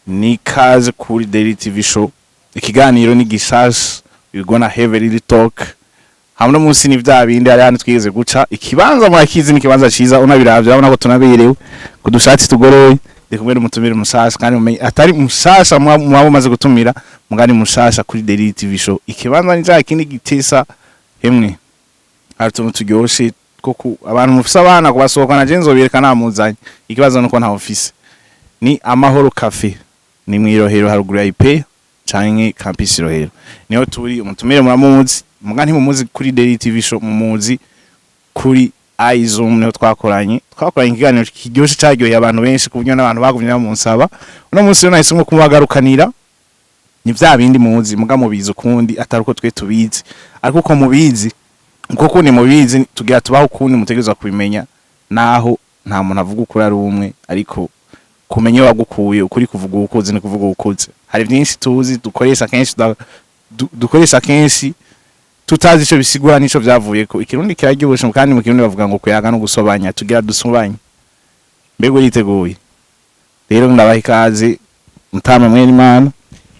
Ni kaze kuri Daily TV Show. Ikiganiro ni gishasha, we gonna have a little talk. Hamwe no munsi ni vya bindi, hari hano twigeze guca. Ikibanza murakizi, ni ikibanza ciza, unabiravye urabona ko tunaberewe ku dushatsi tugoroye. Ndi kumwe n'umutumire mushasha, kandi mumenye atari mushasha mwaba mumaze gutumira, mugani mushasha kuri Daily TV Show. Ikibanza ni ca kindi gitesa hemwe, hari utuntu turyoshe two ku abantu mufise abana kubasohokana. Je nzobereka namuzanye, ikibazo nuko ntawe mfise. Ni Amahoro Cafe, ni mw'irohero haruguru ya IP canke Campus Rohero, niho turi. Umutumire muramuzi, muga ntimumuzi kuri Daily TV Show, mumuzi kuri iZoom, niho twakoranye ikiganiro kiryoshe caryoheye abantu benshi, ku buryo n'abantu bagumye bamunsaba. Uno munsi rero nahisemo kumubagarukanira. Ni vya bindi muzi, muga mubizi ukundi atari uko twe tubizi, ariko uko mubizi, uko kundi mubizi tugira tubaho ukundi mutegerezwa kubimenya, naho nta muntu avuga ukuri ari umwe, ariko kumenya iyo wagukuye ukuri kuvuga ukuzi ni kuvuga ukuze. Hari byinshi tuzi dukoresha kenshi, dukoresha kenshi tutazi ico bisigura n'ico vyavuyeko. Ikirundi kiraryoshe, kandi mu Kirundi bavuga ngo kuyaga no gusobanya. Tugira dusobanye. Mbega uriteguye? Rero ndabaha ikaze, mutama mwene Imana.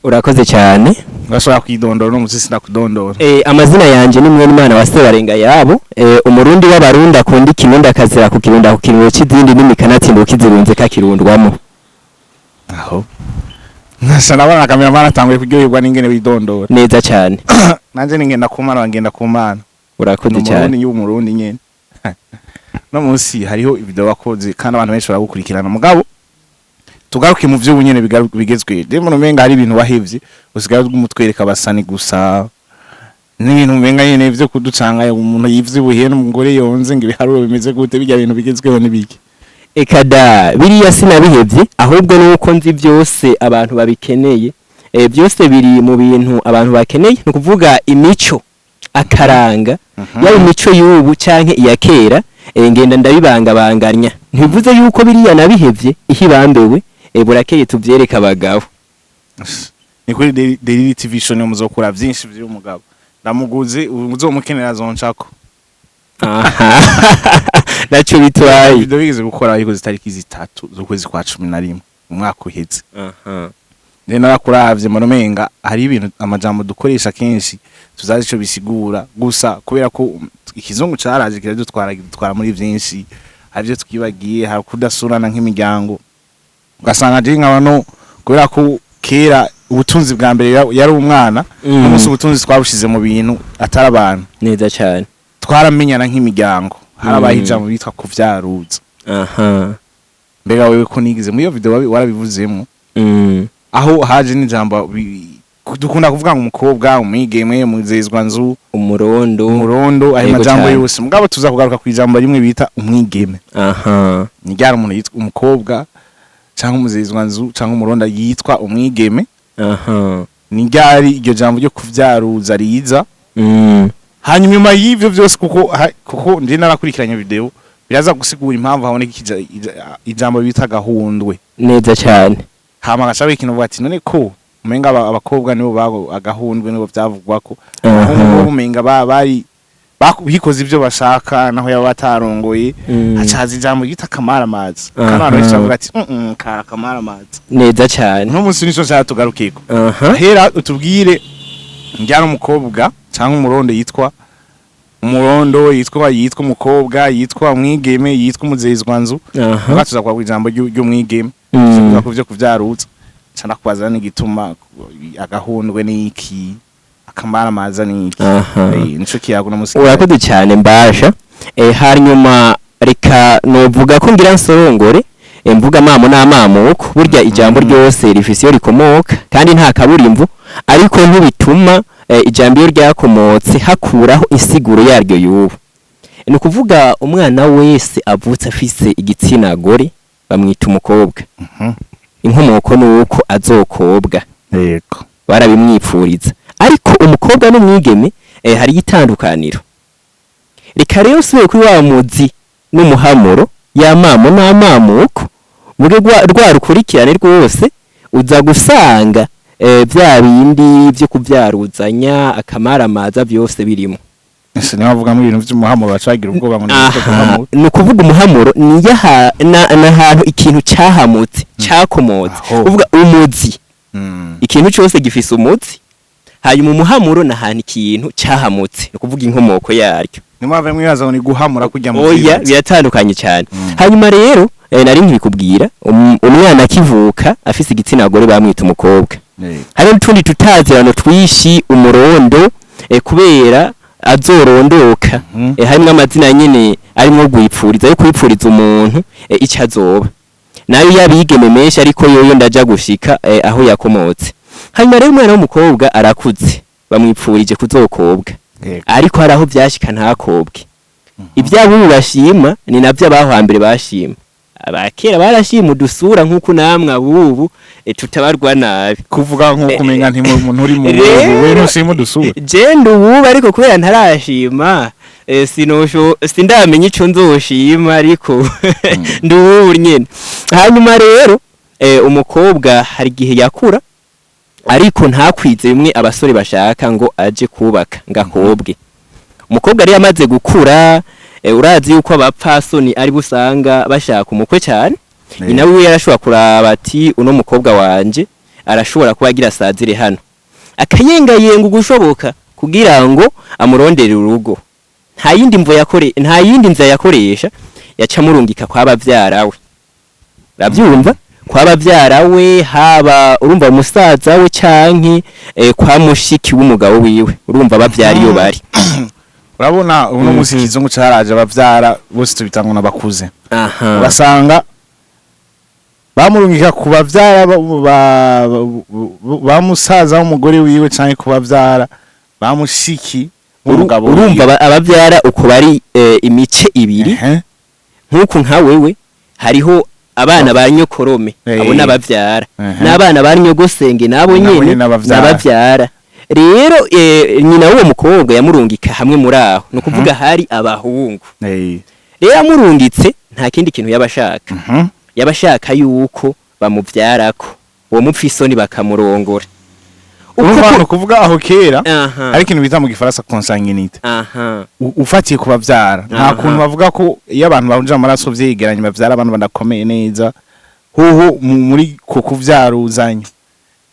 Urakoze cyane. Urashobora kwidondora, no musi sindakudondora. Amazina yanje ni Mwenimana wa Sebarenga yabo, umurundi w'abarundi akunda ikirundi, akazira ku kirundi, ku kirundo c'izindi n'imikanatsi ukizirunze kakirundwamo. Aho nasa nabona cameraman atanguye kuryoherwa n'ingene widondora. Neza cyane. Nanje ningenda kumana, ngenda kumana. Urakoze cyane. Umurundi y'umurundi nyene. No munsi hariho video wakoze kandi abantu benshi baragukurikirana, mugabo tugaruke mu vy'ubu nyene bigezwe. Je mbona umenga hari ibintu wahevye, usigaye umutwereka abasani gusa n'ibintu umenga nyene vyo kuducanga, umuntu yivyibuhiye n'umugore yonze, ngo ibiharuro bimeze gute, bijya bintu bigezweho n'ibiki? Eka da, biriya sinabihevye, ahubwo nuko nzi byose abantu babikeneye. Byose biri mu bintu abantu bakeneye, ni ukuvuga imico, akaranga, yaba imico y'ubu canke iya kera, ngenda ndabibangabanganya. Ntibivuze yuko biriya nabihevye, ihibambewe, burakeye tuvyereka abagabo. Ni kuri Daily TV Show niyo muzokura vyinshi vy'uyu mugabo. Ndamuguze, uzomukenera azoncako. Aha, naco bitwaye. Video bigeze gukora ariko zitariki 3 z'ukwezi kwa 11 umwaka uheze. Rero narakuravye mbona umenga hari ibintu, amajambo dukoresha kenshi tuzazi ico bisigura gusa, kubera ko ikizungu caraje kiradutwara, kidutwara muri vyinshi. Hari ivyo twibagiye, hari kudasurana nk'imiryango, ugasanga je nkaba no kubera ko kera ubutunzi bwa mbere yari umwana, umunsi ubutunzi twabushize mu bintu atari abantu. Neza cyane. Twaramenyana nk'imiryango, harabaye ijambo bitwa kuvyaruza. Mbega wewe ko nigize muri iyo video warabivuzemwo, aho haje n'ijambo dukunda kuvuga ngo umukobwa, umwigeme, muzezwa nzu, umurondo, umurondo, ayo majambo yose, mugabo tuza kugaruka ku ijambo rimwe bita umwigeme. Ni ryari umuntu yitwa umukobwa cyangwa umuzezwa nzu cyangwa umurondo yitwa umwigeme? Ni ryari iryo jambo ryo kuvyaruza riza? Hanyuma nyuma y'ivyo byose, kuko nje narakurikiranye video, biraza gusigura impamvu haboneka ijambo bita gahundwe. Neza cyane. Hama gaca ikintu bavuga ati none ko umenga abakobwa nibo bago agahundwe, nibo byavugwa ko abahungu bo umenga bari bikoze ivyo bashaka naho yaba batarongoye. Hacaza ijambo ryita akamaramaza, kandi abantu benshi bavuga ati kara akamaramaza." Neza cyane. Uno munsi nico nshaka tugarukeko. Hera utubwire njyana umukobwa cyangwa umurondo yitwa umurondo, yitwa umukobwa, yitwa umwigeme, yitwa umuzezwanzu. Muga tuza kwa ijambo ry'umwigeme, tuza ku vyo kuvyarutsa, ca ndakubaza n'igituma agahundwe n'iki, akamaramaza n'iki. Nico kiyago no musi. Urakoze cyane mbasha. Hanyuma reka novuga ko ngira nsorongore, mvuga mamo n'amamuko. Burya ijambo ryose rifise iyo rikomoka, kandi nta kaburimbo, ariko ntibituma ijambo iyo ryakomotse hakuraho insiguro yaryo y'ubu. Ni ukuvuga umwana wese avutse afise igitsina gore bamwita umukobwa. Inkomoko ni uko azokobwa, barabimwipfuriza. Ariko umukobwa n'umwigeme, hari itandukaniro. Reka rero usubire kuri wa muzi n'umuhamuro y'amamo n'amamuko muri rwa rukurikirane rwose, uza gusanga bya bindi byo kubyaruzanya, akamaramaza, byose birimo. Ese niho bavugamo ibintu vy'umuhamuro, bacagira ubwoba ngo ni Aha, guhamura. Ni ukuvuga umuhamuro ni n'ahantu ikintu cyahamutse, cyakomotse. Aho. Kuvuga umuzi, ikintu cyose gifise umuzi. Hanyuma umuhamuro ni ahantu ikintu cyahamutse, ni ukuvuga inkomoko yaryo. Nimwave mwibaza ngo ni guhamura kujya mu Oya, vyibutso. Biratandukanye cyane. Hanyuma rero nari nkibikubwira, umwana akivuka afise igitsina gore bamwita umukobwa. Hari n'utundi tutazirano twishi, umurondo, kubera azorondoka. Harimwo amazina nyene arimwo gwipfuriza, yo kwipfuriza umuntu ico azoba nayo yabigeme menshi, ariko yoyo ndaja gushika aho yakomotse. Hanyuma rero umwana w'umukobwa arakuze, bamwipfurije kuzokobwa, ariko hari aho vyashika ntakobwe. Ivy'abubu bashima ni navyo abaho hambere bashima. Abakera barashima udusura nk'uko namwe abubu tutabarwa nabi. Kuvuga nk'uko umenga nturi mu Rero- we ntushima udusura. Je ndububa, ariko kubera ntarashima sinosho sindamenya ico nzoshima, ariko ndubu nyene. Hanyuma rero umukobwa hari igihe yakura ariko ntakwize bimwe abasore bashaka ngo aje kubaka ngo akobwe. Umukobwa rero amaze gukura, urazi yuko abapfasoni ari busanga bashaka umukwe cyane. Nyina wiwe yarashobora kuraba ati uno mukobwa wanje arashobora kuba agira asazire hano, akayengayenga ugushoboka kugira ngo amurondere urugo. Nta yindi mvo yakore, nta yindi nzira yakoresha, yaca amurungika kwa bavyara we. Uravyumva, kwa bavyara we, haba urumva umusaza we canke kwa mushiki w'umugabo wiwe, urumva bavyara iyo bari. Urabona uno munsi ikizungu caraje, abavyara bose tubita ngo nabakuze. Aha. Ugasanga bamurungika ku bavyara ba musaza w'umugore wiwe canke ku bavyara ba mushiki w'umugabo Urumva wiwe. Abavyara uko bari imice ibiri. Nk'uku nka wewe hariho abana ba nyokorome, abo n'abavyara, n'abana ba nyogosenge nabo Nabo nyene nyene n'abavyara. N'abavyara. Rero nyina w'uwo mukobwa yamurungika hamwe muri aho, ni ukuvuga hari abahungu. Rero amurungitse nta kindi kintu yabashaka, yabashaka yuko bamuvyarako uwo mupfisoni bakamurongora. Urumva ni ukuvuga aho kera hari ikintu bita mu gifaransa consanguinité. Ufatiye ku bavyara nta kuntu bavuga ko iyo abantu bahuje amaraso vyegeranye bavyara abantu badakomeye neza hoho muri ko kuvyaruzanya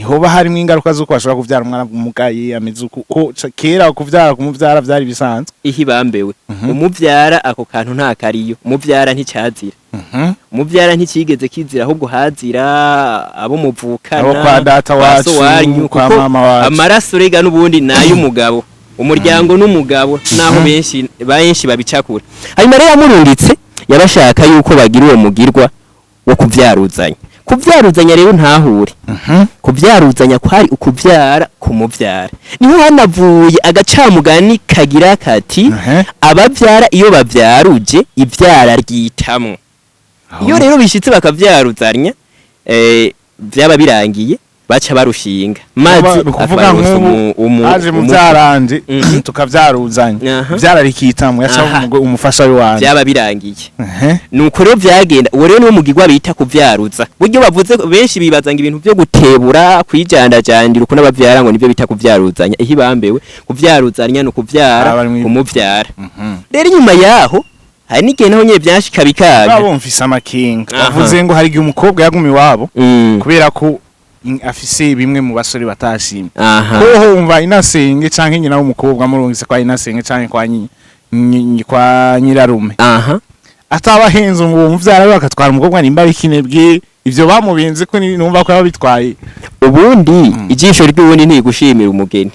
ntihoba harimo ingaruka z'uko bashobora kuvyara umwana umugaye ameze uku ko kera kuvyara kumuvyara vyari bisanzwe. Ihibambewe, umuvyara ako kantu nta kariyo, umuvyara nticyazira, umuvyara ntikigeze kizira, ahubwo hazira abo muvukana, Abo kwa data kwa so wacu, wanyu, kwa kuko mama wacu. Amaraso rega n'ubundi nay'umugabo, umuryango n'umugabo, naho benshi benshi babicakura. Hanyuma rero yamurungitse yabashaka yuko bagira uwo mugirwa wo kuvyaruzanya. Kuvyaruzanya rero ntahure, kuvyaruzanya kwari ukuvyara kumuvyara. Niho hanavuye agacamugani kagira kati abavyara iyo bavyaruje ivyara ryitamwo. Iyo rero bishitse bakavyaruzanya, vyaba birangiye, baca barushinga maze Ni ukuvuga akabaronsa nk'ubu aje muvyaranje tukavyaruzanya, vyara rikitamwe yaca umufasha w'iwanje. Vyaba birangiye. Nuko rero vyagenda. Uwo rero niwo mugirwa bita kuvyaruza. Buryo bavuze benshi bibaza ngo ibintu vyo gutebura kwijandajandira uko n'abavyara ngo nivyo bita kuvyaruzanya. Ihibambewe, kuvyaruzanya ni ukuvyara Ah, bari kumuvyara. Rero inyuma yaho hari n'igihe naho nyene vyashika bikaga. Babo mfise amakinga, bavuze ngo hari igihe umukobwa yaguma iwabo kubera ko afise bimwe mu basore batashimye. Hoho wumva inasenge canke nyina w'umukobwa amurungitse kwa inasenge canke kwa kwa nyirarume, atabahenze ngo uwo muvyara we akatwara umukobwa nimba ari kinebwe, ivyo bamubenze ko numva ko yaba bitwaye. Ubundi ijisho ry'uwundi ntigushimira umugeni.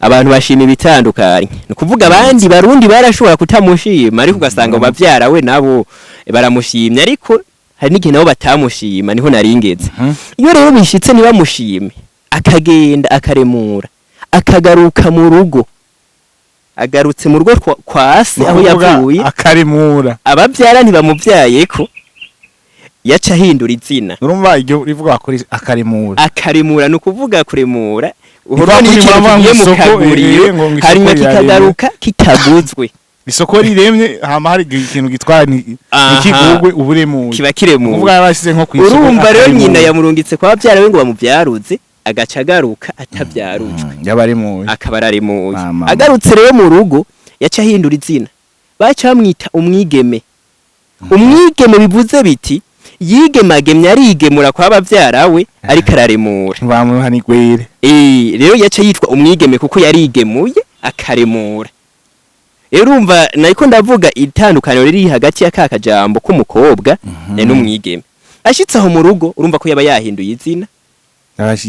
Abantu bashima ibitandukanye, ni ukuvuga abandi barundi barashobora kutamushima, ariko ugasanga bavyara we nabo baramushimye, ariko hari n'igihe nabo batamushima. Niho naringeze. Iyo rero bishitse ntibamushime, akagenda akaremura akagaruka mu rugo, agarutse mu rugo kwa se aho Ni ukuvuga yavuye, akaremura, abavyara ntibamuvyaye ko yaca ahindura izina. Urumva iryo rivuga bakora akaremura. Akaremura ni ukuvuga kuremura Ni uhora kwa ni kundi ikintu bava kigiye mu mw'isoko, kaguriro, ngo isoko hanyuma riraremye. kikagaruka kitaguzwe. Isoko riremye hama hari ikintu gitwara ntikigurwe uburemuye. Kiba kiremuye. Kuvuga yarashize nko kw'isoko Urumva rero akaremura. nyina yamurungitse kwa bavyara we ngo bamuvyaruze, agaca agaruka atavyarujwe. Yabaremuye. Akaba araremuye. Mama. Agarutse rero mu rugo Yaca ahindura izina, baca bamwita umwigeme. Umwigeme bivuze biti yigemagemye, arigemura kwa bavyara we, ariko araremura. Bamuha n'igwere. Rero yaca yitwa umwigeme kuko yarigemuye akaremura. Rero urumva nariko ndavuga itandukaniro riri hagati ya ka kajambo k'umukobwa n'umwigeme. Ashitse aho mu rugo, urumva ko yaba yahinduye izina,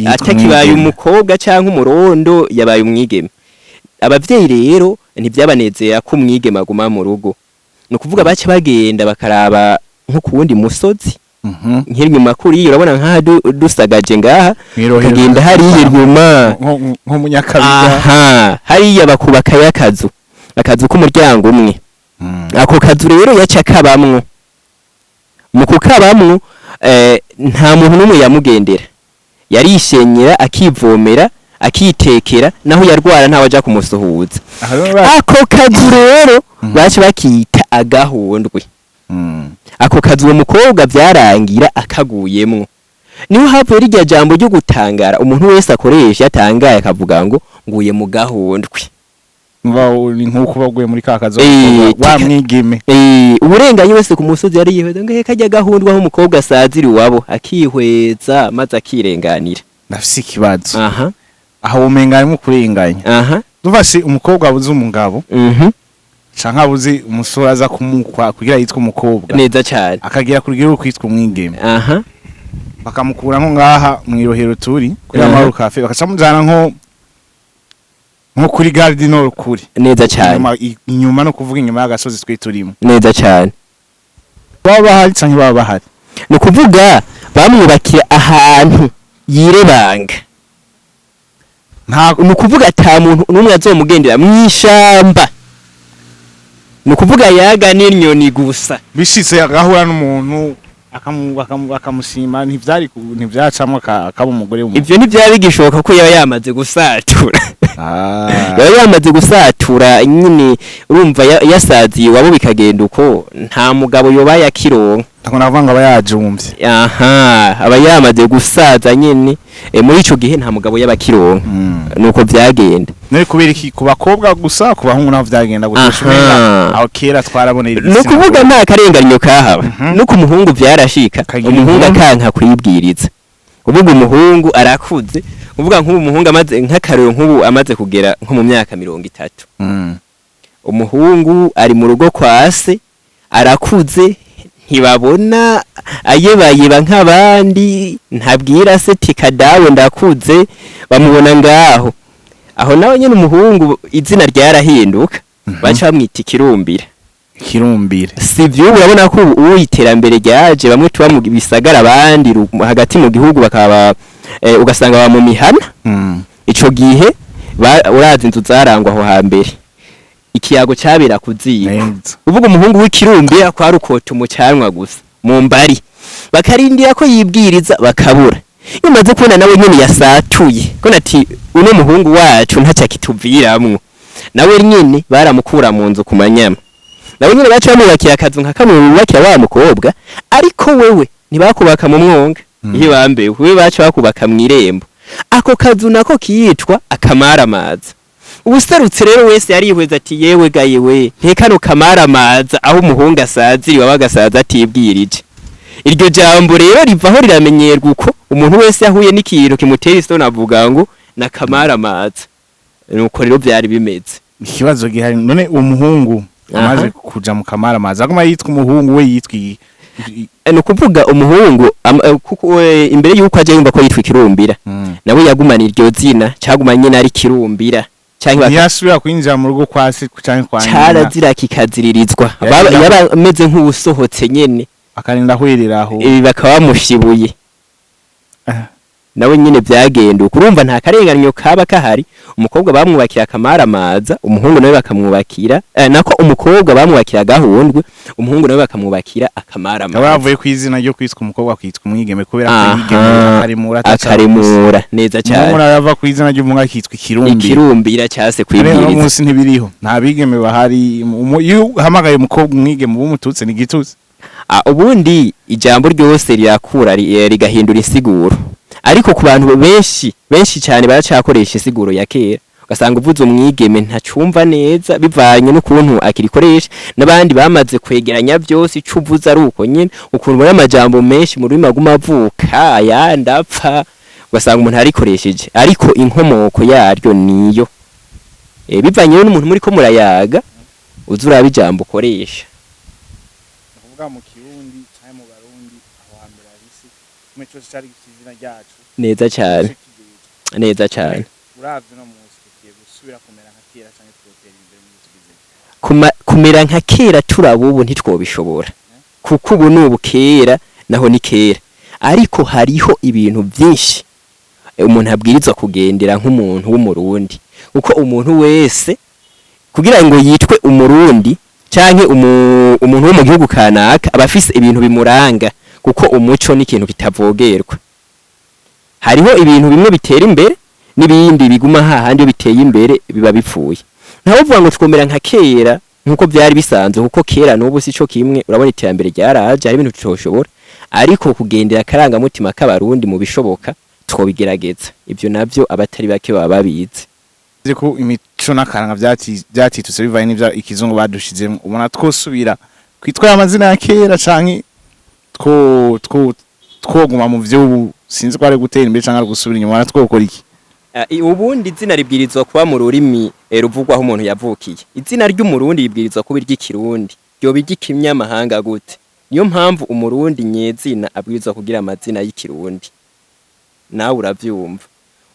atakibaye umukobwa canke umurondo, yabaye umwigeme. Abavyeyi rero ntibyabanezera ko umwigeme aguma mu rugo. Ni ukuvuga baca bagenda bakaraba nko ku wundi musozi, nk'inyuma kuriya, urabona nk'aha dusagaje ngaha, ukagenda hariya inyuma nko mu Nyakabiga. Aha hariya bakubakayo akazu, akazu k'umuryango umwe. Ako kazu rero yaca kabamwo. Mu kukabamwo, nta muntu n'umwe yamugendera, yarishenyera, akivomera, akitekera, naho yarwara ntawe aja kumusuhuza. Aha rero Ako kazu rero baca bakita agahundwe. Ako kazu uwo mukobwa byarangira akaguyemwo. Niho havuye rirya jambo ryo gutangara, umuntu wese akoresha yatangaye akavuga ngo nguye mu gahundwe. Ni nk'uko baguye muri ka kazu wa mwigeme. Uburenganye wese ku musozi yari yihweza ngo kajya gahundwa aho umukobwa asazira iwabo, akihweza maze akirenganira. Ndafise ikibazo. Aha. Aho umenga harimo kurenganya. Aha. Dufashe umukobwa abuze umugabo canke abuze umusore aza kumukwa kugira yitwe umukobwa, Neza cyane. akagera ku rugero rwo kwitwa umwigeme, bakamukura nko ngaha mw'irohero turi kuri Amahoro Cafe, bakaca mujana nko kuri Gare du Nord kuri Neza cyane. inyuma, no kuvuga inyuma y'agasozi twe turimo, Neza cyane. Baba bahari canke baba bahari? Ni ukuvuga bamwubakiye ahantu yirebanga. Nta Ni ukuvuga ata muntu n'umwe azomugendera mw'ishamba, ni ukuvuga yaga n'inyoni gusa. Bishitse agahura n'umuntu akamushima, ntivyacamwo akaba umugore w'umuntu? Ivyo ntivyaba bigishoboka ko yaba yamaze gusatura. Yaba yamaze gusatura nyine, urumva yasaziye iwabo bikagenda uko, nta mugabo yoba yakironka. Ntabwo navuga ngo aba yajumvye. Aha aba yamaze gusaza nyine, muri ico gihe nta mugabo yaba akironka. Nuko vyagenda. None kubera iki ku bakobwa gusa, ku bahungu naho vyagenda gute? Aha. Aho kera twarabonera Ni ukuvuga nta karenganyo kahaba. No ku muhungu vyarashika, Kagira umuhungu inkuru. akanka kwibwiriza. Uvuga umuhungu arakuze, uvuga nk'ubu umuhungu amaze, nk'akarero nk'ubu amaze kugera nko mu myaka 30, umuhungu ari mu rugo kwa se, arakuze, ntibabona ayebayeba nk'abandi, ntabwira se tika dawe ndakuze, bamubona ngaho. Aho nawe nyene umuhungu izina ryarahinduka, baca bamwita ikirumbira. Kirumbire. Si vy'ubu, urabona ko ubu iterambere ryaje, bamwe tuba mu bisagara, abandi hagati mu gihugu bakaba, ugasanga baba mu mihana. Ico gihe urazi inzu zarangwa aho hambere, ikiyago cabera ku ziko. Neza. Uvuga umuhungu w'ikirumbira kwa rukota umucanwa gusa mu mbari, bakarindira ko yibwiriza bakabura. Iyo umaze kubona nawe nyene yasatuye ko nati uno muhungu wacu ntaco akituviramwo, nawe nyene baramukura mu nzu ku manyama. Nawe nyene baca bamwubakira akazu nka kamwe bubakira wa mukobwa, ariko wewe ntibakubaka mu mwonga, iyo bambewe wewe baca bakubaka mw'irembo. Ako kazu nako kiyitwa akamaramaza. Ubuserutse rero wese yarihweza ati yewe ga yewe, ntekano kamaramaza aho umuhungu asaziriwe aba agasaza atibwirije. Iryo jambo rero rivaho riramenyerwa uko umuntu wese yahuye n'ikintu kimutera isoni avuga ngo nakamaramaza. Nuko rero byari bimeze. Ikibazo gihari none, uwo muhungu amaze kuja mu kamaramaza aguma yitwa umuhungu, we yitwa Ni ukuvuga umuhungu kuko imbere yuko aje yumva ko yitwa ikirumbira, nawe yagumana iryo zina, cagumanye nyene ari kirumbira canke Ntiyasubira kwinjira mu rugo kwa se canke kwa nyina? Carazira kikaziririzwa. Yaba ameze nk'uwusohotse nyene. Akarinda ahwerera aho. Bakaba bamushibuye. Nawe nyene byagenda uko. Urumva nta karenganyo kaba kahari. Umukobwa bamwubakira akamaramaza, umuhungu nawe bakamwubakira, nako umukobwa bamwubakira agahundwe, umuhungu nawe bakamwubakira Aba akamaramaza. yavuye ku izina ryo kwitwa umukobwa kwitwa umwigeme kubera ko yigemera akaremura ataca. Akaremura neza Umuhungu cyane. nawe ava ku izina ry'umuhungu akitwa ikirumbira. Ikirumbira cyase Rero uno kwibwiriza. munsi ntibiriho, nta bigeme bahari. Iyo uhamagaye umukobwa umwigeme uba umututse, ni igitutsi. Ubundi ijambo ryose rirakura rigahindura insiguro, ariko ku bantu benshi benshi cyane baracakoresha insiguro ya kera. Ugasanga uvuze umwigeme ntacumva neza bivanye n'ukuntu akirikoresha, n'abandi bamaze kwegeranya byose, ico uvuze ari uko nyene. Ukuntu ubona amajambo menshi mu rurimi aguma avuka, ayandi apfa, ugasanga umuntu arikoresheje, ariko inkomoko yaryo niyo. Bivanye rero n'umuntu muri ko murayaga, uza uraba ijambo ukoresha. Ni ukuvuga mu Kirundi canke mu Barundi, aho hambere hahise, kimwe cose cari gifite izina ryaco. Neza cyane. Ico kigejeje. Neza cyane. Uravye no munsi, tugiye gusubira kumera nka kera canke twotera imbere muri tugeze? Kumera nka kera turaba ubu ntitwobishobora, kuko ubu ni ubu, kera naho ni kera. Ariko hariho ibintu byinshi umuntu abwirizwa kugendera nk'umuntu w'Umurundi, kuko umuntu wese kugira ngo yitwe Umurundi canke umuntu wo mu gihugu kanaka aba afise ibintu bimuranga, kuko umuco ni ikintu kitavogerwa. Hariho ibintu bimwe bitera imbere n'ibindi biguma hahandi. Iyo biteye imbere biba bipfuye. Ntawe uvuga ngo twomera nka kera nkuko byari bisanzwe, kuko kera n'ubu si co kimwe. Urabona iterambere ryaraje, hari ibintu tutoshobora, ariko kugendera akarangamutima k'Abarundi mu bishoboka twobigerageza. Ibyo navyo abatari bake baba babizi. Uzi ko imico n'akaranga vyatitutse bivanye n'ivyo ikizungu badushizemo. Ubona twosubira kwitwara amazina ya kera canke two twoguma mu vy'ubu? Sinzi ko ari gutera imbere canke ari gusubira inyuma. Ubona twokora iki? Ubundi izina ribwirizwa kuba mu rurimi ruvugwaho umuntu yavukiye. Izina ry'Umurundi ribwirizwa kuba iry'Ikirundi, ryoba iry'ikinyamahanga gute? Niyo mpamvu Umurundi nyezina abwirizwa kugira amazina y'Ikirundi. Nawe uravyumva,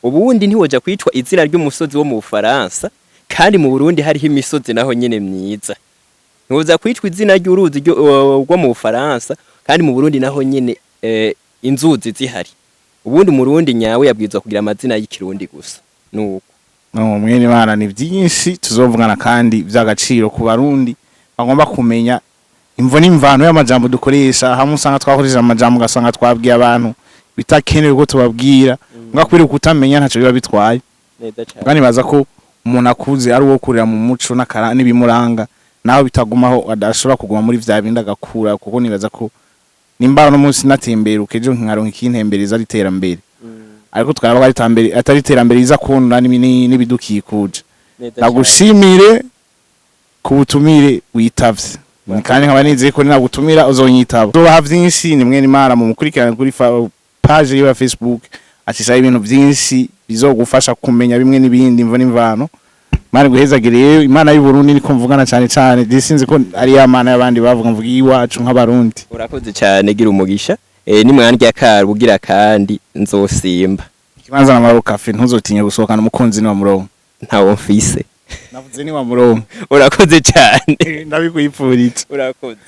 ubundi ntiwoja kwitwa izina ry'umusozi wo mu Bufaransa kandi mu Burundi hariho imisozi naho nyene myiza. Ntiwoza kwitwa izina ry'uruzi rwo mu Bufaransa kandi mu Burundi naho nyene inzuzi zihari. Ubundi Umurundi nyawe yabwirizwa kugira amazina y'Ikirundi gusa, nuko. No mwene Imana, ni byinshi tuzovugana kandi by'agaciro ku Barundi bagomba kumenya imvo n'imvano y'amajambo dukoresha. Hamwe usanga twakoresheje amajambo, ugasanga twabwiye abantu bitakenewe ko tubabwira, ngakwiriye kutamenya, ntaco biba bitwaye. Neza cyane. Kandi nibaza ko umuntu akuze ari uwo kurira mu muco n'akara n'ibimuranga, naho bitagumaho, adashobora kuguma muri vya bindi, agakura, kuko nibaza ko nimba no munsi natembera ejo nkaronka ikintembereza ari iterambere, ariko twaraba ko ari iterambere atari iterambere riza konona n'ibidukikuje. Neza cyane. Ndagushimire ku butumire witavye, kandi nkaba nizeye ko ninagutumira uzonyitaba, uzobaha vyinshi. Ni mwene Imana, mu mukurikirane kuri page yiwe ya Facebook, acishaho ibintu vyinshi bizogufasha kumenya bimwe n'ibindi, imvo n'imvano. Imana iguhezagire rero. Imana y'u Burundi niko mvugana cane cane, je sinzi ko ari ya mana y'abandi bavuga, mvuga iwacu nk'Abarundi. Urakoze cyane, gira umugisha. Nimwandya kara ugira kandi nzosimba. Ikibanza na Maro Cafe, ntuzotinye gusohokana umukunzi ni wa murongo. Ntawo mfise. Navuze ni wa murongo. Urakoze cyane. Ndabikwipfurije. Urakoze.